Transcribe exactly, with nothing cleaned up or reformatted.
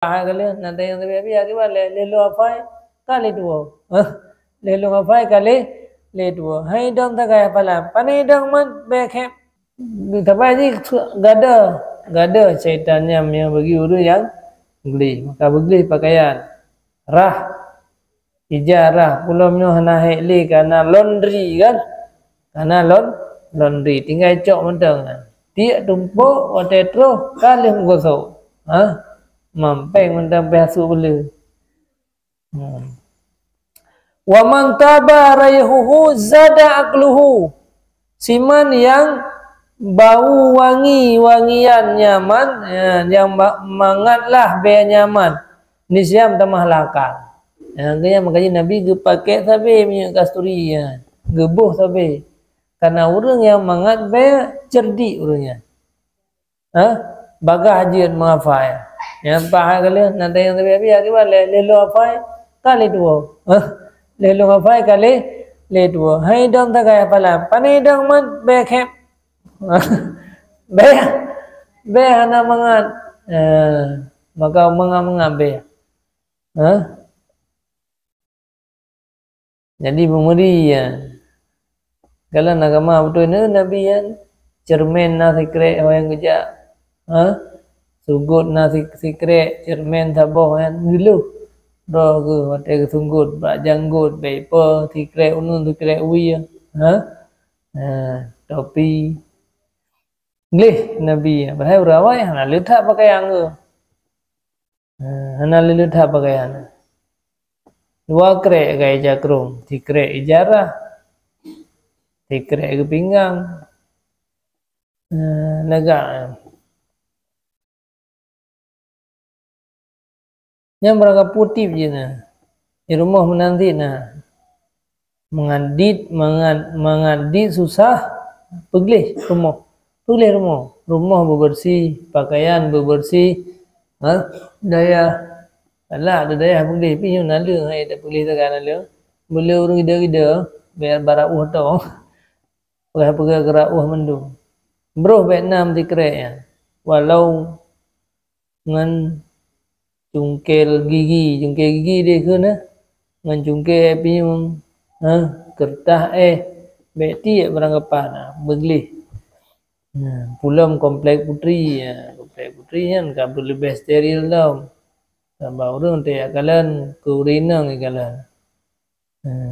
Hai ka lheueh, na tanyong sabe-sabe, akibat lé, lé lôn hafai, ka lé tuwoe. Hah? Lé lôn hafai, ka lé, lé tuwoe. Hai idong sagai hafalan. Pane idong man, bèk khép. Sabai jih gada, gada syaitan nyan nyang bagi ureueng nyang gleh. Maka beugleh pakaian. Rhah. Ija rhah, pulo nyoe hana hék lé, ka na laundry kan? Ka na laun-, laundry, tinggai cok mantong. Tiek tumpok watèe troh ka lheueh meugosok. Ha? Mampéng mantong pih asu beuleu. Hmm. Wa man taba raihuhu zada akluhu. Siman nyang bau wangi, wangian nyaman, ya, nyang ma-, mangat lah bèe nyaman. Nisyan tamah lakal. Ya, geuhnyan makajih Nabi geupakèk sabe minyeuk kasturi, ya. Geuboh sabe. Karena ureueng nyang mangat bèe cerdik ureueng nyan. Ha? Bagaih jeuet meuhafai. Nyang paih ka lheueh, na tanyong sabe-sabe, akibat lé, lé lôn hafai, ka lé tuwoe. Ha? Lé lôn hafai, ka lé, lé tuwoe. Hai idong sagai hafalan. Pane idong man, bèk khép. Bèe, bèe hana mangat. Eh, maka mangat-mangat bèe. Ha? Jadi, meumuri, ya. Galak agama beutôi nyan Nabi nyan. Ceureumen na sikrek ho nyang geujak. Ha? Sunggot na si-, sikrek, ceureumen saboh nyan geuleuh. Droe geuh watèe geusunggot, bak janggot, bèk ipo, sikrek uneun, sikrek wie. Ha? Ha, topi. Gleh Nabi, padahai ureueng awai hana le that pakaian geuh. Ha, hana le that pakaian. Dua krek gai jakrong, sikrek ija rhah, sikrek keu pinggang. Ha, lagak. Nyan barangkapeue tiep jih na. Di rumoh meunan cit na. Mangat dit, mangat, mangat dit susah, peugleh rumoh. Peugleh rumoh. Rumoh beubeursi, pakaian beubeursi. Ha? Dayah. Galak dayah peugleh, pih nyoe naleueng, hai tapeugleh sagai naleueng. Beuleu ureueng gida-gida, biar barauh tong. Peugah-peugah geurauh mandum. Broh bèk na meusikrek nyan. Walau ngon cungkel gigi, cungkel gigi deh kheun na. Ngon cungkel pinyueng, ha, keureutah éh, bèk tiek barang gapa na, beugleh. Nah, pulom komplek putri, ya, komplek putri nyan ka beuleubeh steril lom. Sabab ureueng teuh jak kalon, keu ureueng inong jikalon. Nah.